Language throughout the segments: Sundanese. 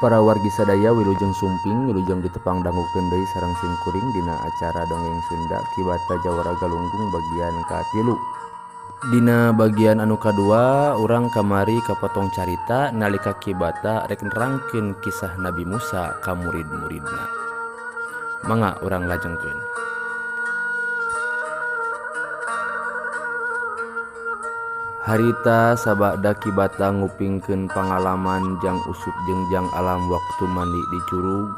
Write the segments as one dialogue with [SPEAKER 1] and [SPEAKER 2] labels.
[SPEAKER 1] Para wargi sadaya wilujeng sumping wilujeng ditepang dangukeun deui sareng simkuring dina acara dongeng Sunda Kibata Jawara Galunggung bagian katilu. Dina bagian anu kadua urang kamari kapotong carita nalika Kibata rek nerangkeun kisah Nabi Musa ka murid-muridna. Mangga urang lajengkeun. Harita sabada Kibata ngupingkeun pangalaman jang Usup jeung jang Alam waktu mandi di curug.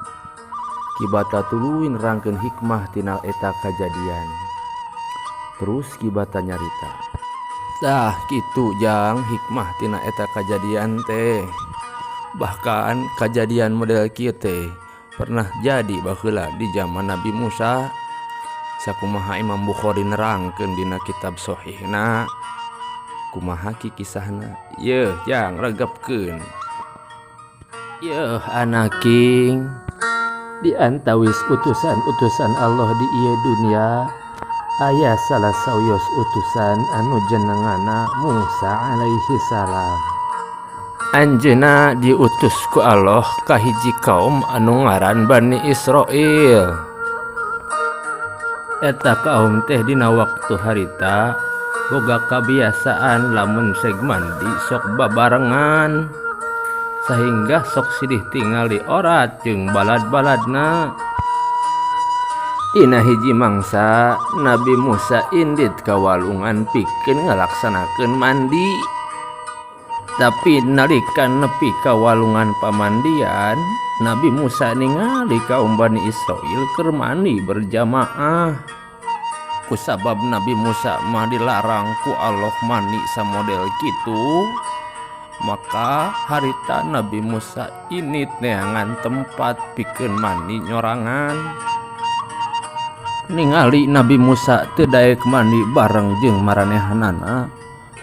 [SPEAKER 1] Kibata tuluy nerangkeun hikmah tina eta kajadian. Terus Kibata nyarita, "Tah kitu jang hikmah tina eta kajadian teh. Bahkan kajadian model kieu teh pernah jadi baheula di zaman Nabi Musa." Sakumaha Imam Bukhari nerangkeun dina kitab Sahihna. Kumaha ki kisahna? Yeuh jang regepkeun. Yeuh anaking,
[SPEAKER 2] di antawis utusan-utusan Allah di ieu dunia aya salah sawios utusan anu jenengana Musa alaihi salam.
[SPEAKER 1] Anjeunna diutus ku Allah ka hiji kaum anu ngaran Bani Israil. Eta kaum teh dina waktu harita boga kabiasaan lamun seg mandi sok babarengan sehingga sok sidih tingali orat jeung balad-baladna. Dina hiji mangsa Nabi Musa indit ka walungan pikeun ngalaksanakeun mandi. Tapi nalika nepi ka walungan pamandian, Nabi Musa ningali kaum Bani Israil keur mandi berjamaah. Kusabab Nabi Musa mah dilarang ku Allah mandi samodel kitu, maka harita Nabi Musa init neangan tempat pikeun mandi nyorangan. Ningali Nabi Musa teu daek mandi bareng jeung maranehanana,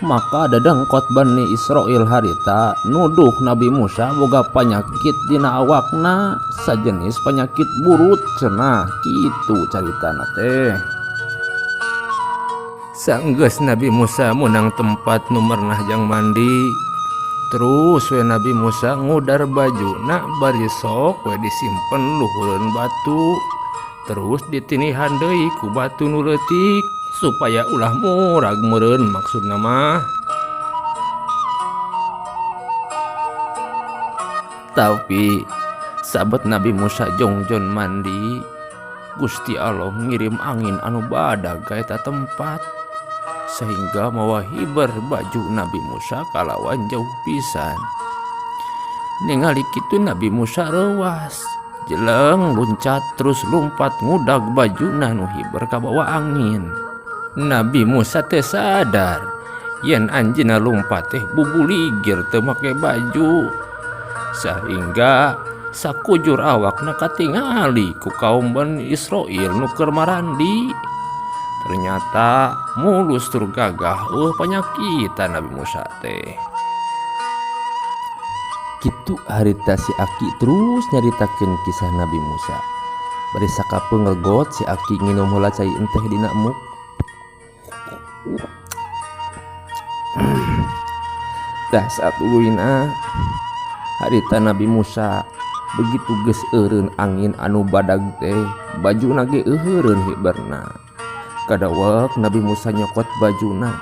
[SPEAKER 1] maka dadengkot Bani Israil harita nuduh Nabi Musa boga panyakit dina awakna, sajenis panyakit burut cenah kitu caritana teh. Sanggeus Nabi Musa meunang tempat nu merenah jang mandi, terus we Nabi Musa ngudar bajuna bari sok we disimpen luhureun batu, terus ditinihan deui ku batu nu leutik supaya ulah murag meureun maksudna mah. Tapi sahabat Nabi Musa jongjon mandi, Gusti Allah ngirim angin anu badag ka eta tempat sehingga mawa hiber baju Nabi Musa kalawan jauh pisan. Ningali kitu Nabi Musa reuas, jeleng luncat terus lumpat ngudag bajuna nu hiber kabawa angin. Nabi Musa teh sadar yen anjeunna lumpat teh bubuligir teu make baju, sehingga sakujur awakna katingali ku kaum Bani Israil nu keur marandi. Ternyata mulus tur gagah eueuh panyakitan Nabi Musa teh. Kitu harita si Aki terus nyaritakeun kisah Nabi Musa. Bari sakapeung ngegot si Aki nginum heula cai enteh dina muk. Tah satuluyna harita Nabi Musa begitu geus eureun angin anu badag teh, bajuna ge euheureun hiberna. Kadawek Nabi Musa nyokot bajuna,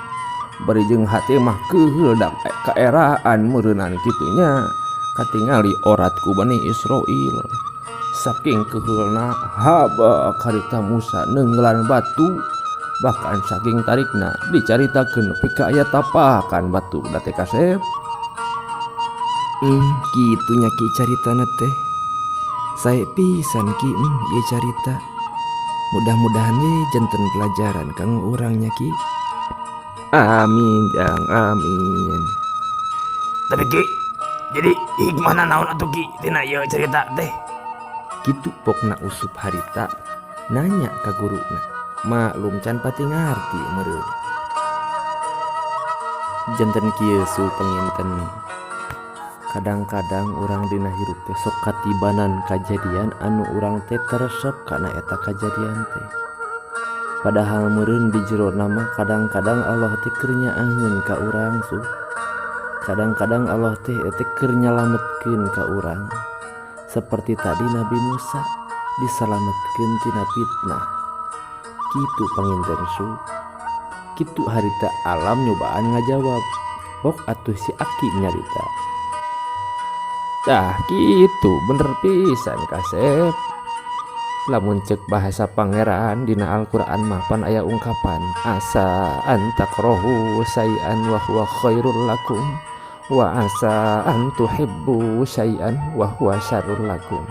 [SPEAKER 1] bari jeung hate mah keuheul da kaeraan meureunan kitunya, katingali orat ku Bani Israil. Saking keuheulna haba harita Musa neunggelan batu, bahkan saking tarikna dicaritakeun nepi ka aya tapakan batu da teh kasep.
[SPEAKER 2] Kitu nya ki caritana teh. Sae pisan ki ieu carita. Mudah-mudahan we janten pelajaran kanggo urang nya ki. Amin jang amin.
[SPEAKER 3] Tapi ki, jadi hikmahna naon atuh ki tina ieu carita teh?
[SPEAKER 1] Kitu pokna Usup harita nanya ka guruna. Maklum can pati ngarti meureun. Janten kieu su panginten. Kadang-kadang urang dina hirup teh sok katibanan kajadian anu urang teh teresep kana eta kajadian teh. Padahal meureun di jero nama kadang-kadang Allah teh keur nyaaheun ka urang su. Kadang-kadang Allah teh teh keur nyalametkeun ka urang.
[SPEAKER 2] Seperti tadi Nabi Musa disalametkeun tina fitnah. Kitu panginten su. Kitu harita alam nyobaan ngajawab. Bok atuh si Aki nyarita. Tah kitu bener pisan kasep. Lamun cek bahasa Pangeran dina Al-Qur'an mah pan aya ungkapan asa an takrahu syai'an wa huwa khairul lakum wa asa an tuhibbu syai'an wa huwa syarrul lakum.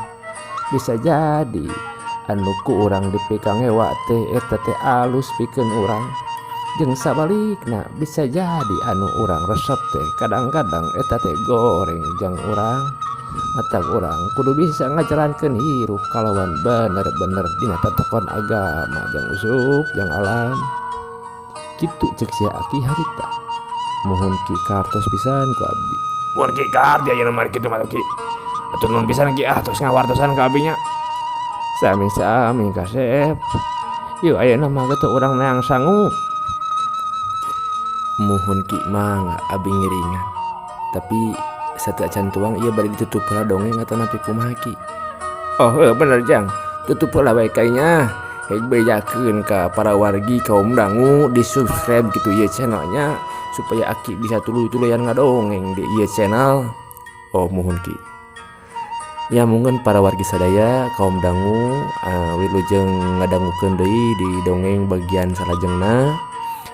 [SPEAKER 2] Bisa jadi anu ku urang dipikangewa teh eta teh alus pikeun urang, jeung sabalikna bisa jadi anu urang resep teh kadang-kadang eta teh goreng jang urang. Matak urang kudu bisa ngajalankeun hirup kalawan bener-bener dina tetekon agama jang usuk jang alam. Kitu cek si Aki harita. Muhun Ki, kartos pisan ku abdi.
[SPEAKER 3] Mun Ki, ka abdi ayeuna mah kitu mah, Ki. Atur nuhun pisan, Ki, ah, tos ngawartosan ka abi nya.
[SPEAKER 2] Sami-sami, kasep. Yuk, ayeuna mah geus urang neang sangu. Muhun Ki, mangga abi ngiringan. Tapi sateuacan tuang ieu bade ditutup heula dongeng atau napi kumaha, Ki? Oh heuh, bener Jang, tutup heula bae kayaknya. Hek bejakeun ka para wargi kaum dangu di subscribe gitu ieu channelnya supaya Aki bisa tuluy-tuluyan ngadongeng di ieu channel. Oh muhun, Ki. Ya mungkin para wargi sadaya kaum dangu wilujeng ngadangukeun deui di dongeng bagian salajengna.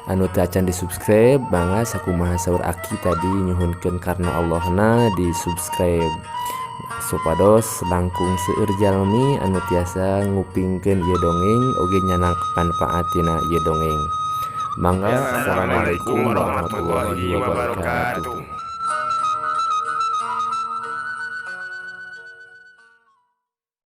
[SPEAKER 2] Anu teu acan di subscribe, mangga sakumaha saur Aki tadi nyuhunkeun karena Allahna di subscribe supados langkung seueur jalmi anu tiasa ngupingkeun ieu dongeng oge nyanak manfaatina ieu dongeng. Mangga, assalamualaikum warahmatullahi wabarakatuh.